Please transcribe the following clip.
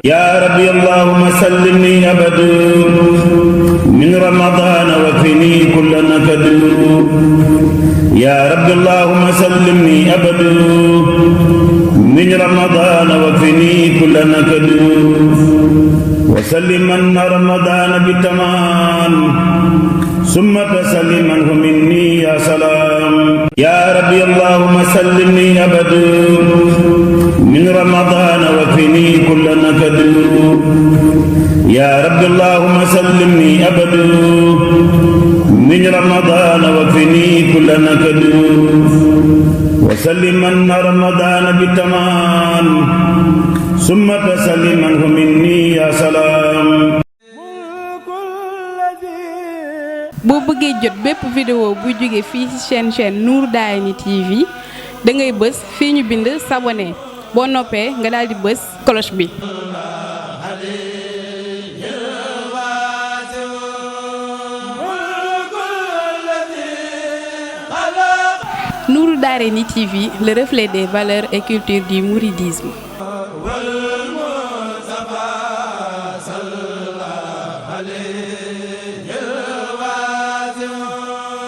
يا ربي اللهم سلمني أبدا من رمضان وكفني كل نكد يا ربي اللهم سلمني أبدا من رمضان وكفني كل نكد وسلمن رمضان بالتمام ثم تسلمنه مني يا سلام يا ربي اللهم سلمني أبدا من رمضان وكفني كل نكد يا رب اللهم سلمني أبدا من رمضان وكفني كل نكد وسلمن رمضان بالتمام ثم تسلمنه مني يا سلام. boo bëggee jot bépp vidéo bu jóge fii ci chaîne Nour Darayni TV da ngay bës fii ñu bind s'abonner boo noppee nga daal di bës cloche bi. Nour Darayni TV, le reflet des valeurs et culture du mouridisme.